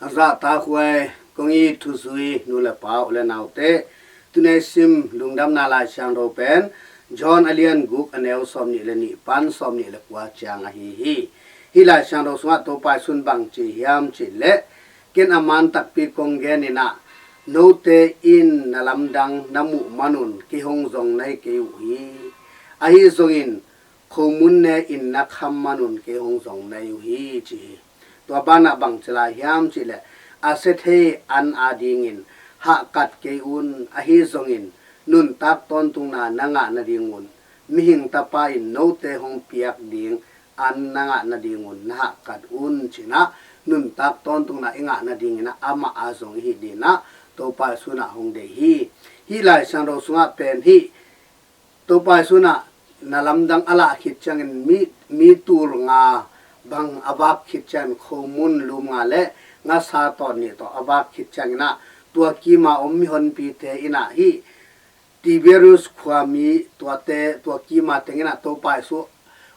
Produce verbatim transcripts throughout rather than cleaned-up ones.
A zahtakhuai kong it thuzui nu le pa, u le naute, tuni i sim lungdamna Lai Siangtho pen John a lian guk, a neu sawmnih le nih pan sawmnih le kua ciang ahi hi. Hih Lai Siangtho sungah Topa Jesuh in bang ci hiam cih leh, ken a man takpi kong gen in ah, note in na lamdang na muh manun kei hong zong na hi kei uh hi. Ahi zongin khomun ne in na kham manun kei hong zong na hi uh hi, ci hi. Tua banah bang ci lai hiam cih leh, a sia thei an adingin hahkat kei un, ahi zongin nuntak tawntungna na ngah nadingun mihing Tapa in note hong piak ding an na ngah nadingun na hahkat un, ci-in ah nuntak tawntungna i ngah nadingin ah amah a zong i hih dingin ah Topa Jesuh in ah hong deih hi. Hih Lai Siangtho sungah pen hih Topa Jesuh in ah na lamdang a lah khit ciangin mi, mi tul nga bang a vak khit ciangin, khomun lum nga le ngasa tawh nih tawh a vak khit ciangin ah, tua kima om mihonpite in ah hih Tiberias khuami tuate, tua kima tengin ah Topa Jesuh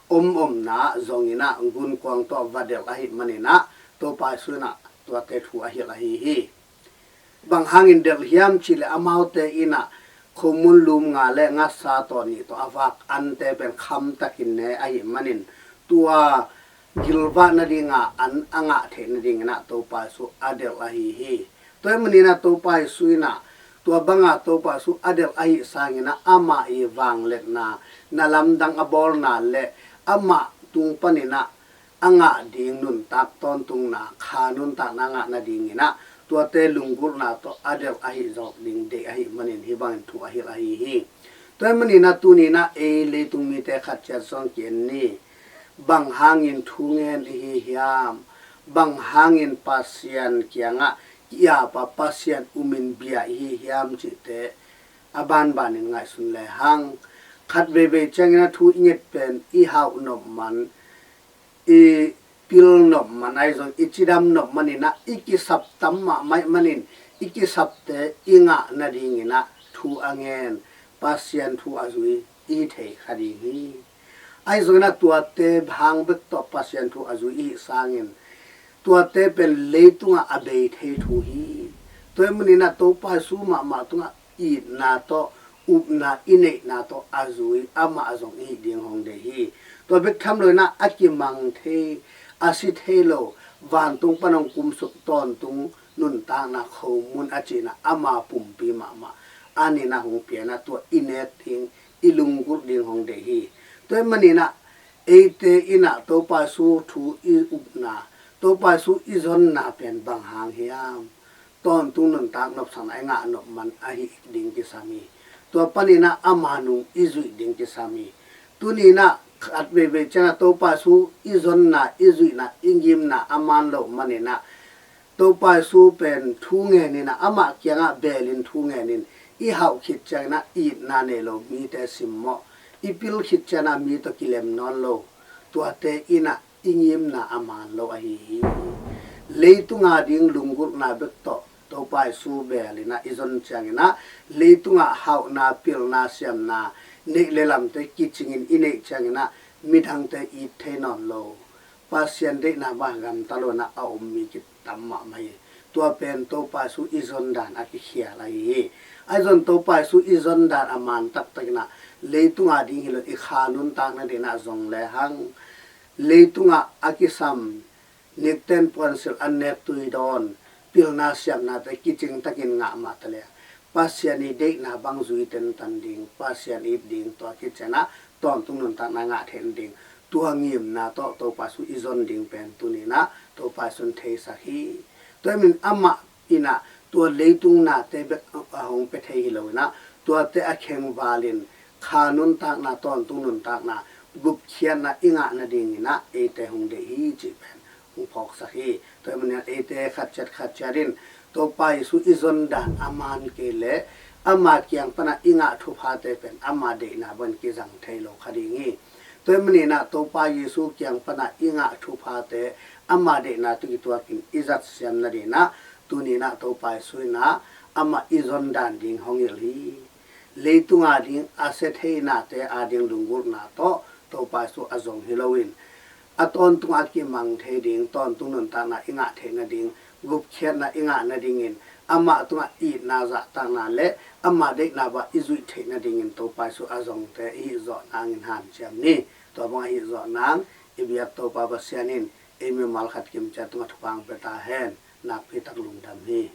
om omna zongin ah gunkuang tawh va delh ahih manin ah Topa Jesuh in ah tuate thu a hilh ahi hi. Bang hangin delh hiam cih leh, amaute in ah khomun lum nga le ngasa tawh nih tawh a vak ante pen khamtakin ne ahih manin, tua gilvah nadinga an a ngah theih nadingin ah Topa Jesuh a delh ahi hi. Tua ahih manin ah Topa Jesuh in ah tua banga Topa Jesuh a delh ahih sangin ah amah i vangliatna, na lamdang a bawlna le amah tung panin ah a ngah ding nuntak tawntungna, kha nuntakna a ngah nadingin ah tuate lunggulhna tawh a delh ahi zawk ding deih ahih manin hih bangin thu a hilh ahi hi. Tua ahih manin ah tuni in ah ei leitung mite khat ciat zong ki-en ni. Bang hangin thu ngen i hi hiam? Bang hangin Pasian kiangah ki-ap a, Pasian umin bia i hi hiam cihte a banbanin ngaihsun lehang, khat veivei ciangin ah thu i nget pen i hauh nop man, i pil nop man, ahi zong i cidam nop manin ah i kisap tam mahmah ahih manin, i kisapte i ngah nadingin ah thu a ngen, Pasian thu a zui i hi thei kha ding hi. Ahi zongin ah tuate hang bek tawh Pasian thu a zui i hih sangin, tuate pen leitungah a bei thei thu hi. Tua ahih manin ah Topa Jesuh mahmah tungah itna tawh, upna i neihna tawh a zui amah a zong i hih ding hong deih hi. Tua bek tham loin ah a kimang thei, a si thei lo, vantung pan hong kumsuk tawntung nuntakna khomun a cihna ama pumpi mahmah an in ah hong pia in ah tua i nek ding, i lunggulh ding hong deih hi. Tua ahih manin ah eite in ah Topa Jesuh thu i upna, Topa Jesuh i zonna pen bang hang hiam? Tawntung nuntak nopsakna i ngah nop man ahih ding kisam hi. Tua panin ah ama nung i zuih ding kisam hi. Tuni in ah khat veivei ciangin ah Topa Jesuh i zonna, i zuihna, i ngimna a man loh manin ah Topa Jesuh pen thu ngenin ah, amah kiangah belin thu ngenin i hauh khit ciangin ah itna nei lo mite simmawh, i pil khit ciangin ah mi tawh kilem nawn lo, tuate in ah i ngimna a man lo ahi hi. Leitunga ding lunggulhna bek tawh Topa Jesuh belin ah i zon ciangin ah, leitungah hauhna, pilna, siamna, neih le lamte kicingin i neih ciangin ah midangte it thei nawn lo, Pasian deihna bang gamta loin ah a om mi kitam mahmah hi. Tua pen Topa Jesuh i zon dan a kikhial ahi hi. Ahi zong Topa Jesuh i zon dan a man taktakin ah leitunga ding hi lo, i kha nuntakna dingin ah zong lehang, leitungah a kisam nikten puansilh, an nek tui dawn, pilna siamnate kicing takin ngah mah ta leh, Pasian i deihna bang zui tentan ding, Pasian it ding, tua khit ciangin ah tawntung nuntakna ngah theih nading, tua ngimna tawh Topa Jesuh i zon ding pen tuni in ah Topa Jesuh in theisak hi. Tua ahih manin amah in ah tua leitung nate bek a hong pia thei hi loin ah, tuate a khengvalin kha nuntakna, tawntung nuntakna, gupkhiatna i ngah nadingin ah eite hong deih hi cih pen hong phawksak hi. Tua ahih manin eite khat ciat khat ciat in Topa Jesuh i zon dan a man kei leh, ama kiang pan ah i ngah thuphate pen ama deihna bangin kizang thei lo kha ding hi. Tua ahih manin ah Topa Jesuh kiang pan ah i ngah thuphate ama deihna tawh kituakin i zat siam nadingin ah tuni in ah Topa Jesuh in ah amah i zon dan ding hong hilh hi. Leitunga ding a sia thei nate ading lunggulhna tawh Topa Jesuh a zong hi loin, a tawntungah a kimang thei ding, tawntung nuntakna i ngah theih nading, gupkhiatna i ngah nadingin, amah tungah itna zahtakna le amah deihna bang i zuih theih nadingin Topa Jesu a zongte i hih zawh nangin hanciam ni. Tua bang a hih zawh nang i biak Topa Pasian in ei mimal khat kimciat tungah thupha pia ta hen. Nakpi tak lungdam hi.